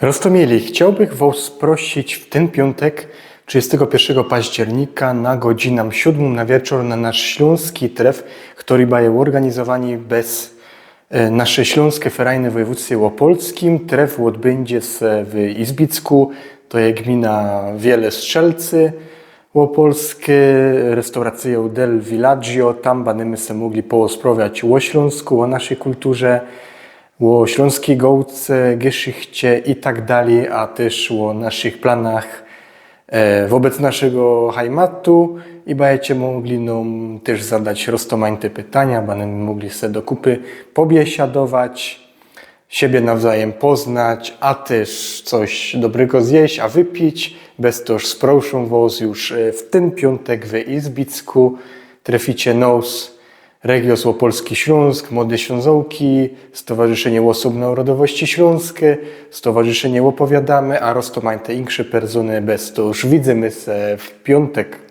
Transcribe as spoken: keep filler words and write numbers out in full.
Roztomieli, chciołbych wŏs prosić w tyn piōntek, trzidziestego piyrszego października, na godzina siōdmŏ na wieczōr na nasz ślōnski tref, kery bōnie ôrganizowany bez e, nasze Ślōnske Ferajny w Wojewōdztwie Opolskim. Tref ôdbydzie se w Izbicku, to je gmina Wiele Strzelcy Opolske, restauracyjŏ Del Villaggio. Tam banymy se mōgli porozprawiać ô Ślōnsku, ô naszyj kulturze, ô ślōnskij gŏdce, geszichcie i tak dalij, a tyż ô naszych planach e, wobec naszego hajmatu i bajecie mōgli nōm tyż zadać roztomańte pytania, banymy mōgli se do kupy pobiesiadować, siebie nawzajym poznać, a tyż coś dobrego zjeść, a wypić. Bez to sprŏszōm wŏs już e, w tyn piōntek w Izbicku. Treficie nŏs, Regios Opolski Ślōnsk, Młode Ślōnzołki, Stowarzyszynie Ôsōb Nŏrodowości Ślōnske, Stowarzyszynie Opowiadamy, a roztomańte insze persōny. Bez to już widzymy se w piōntek.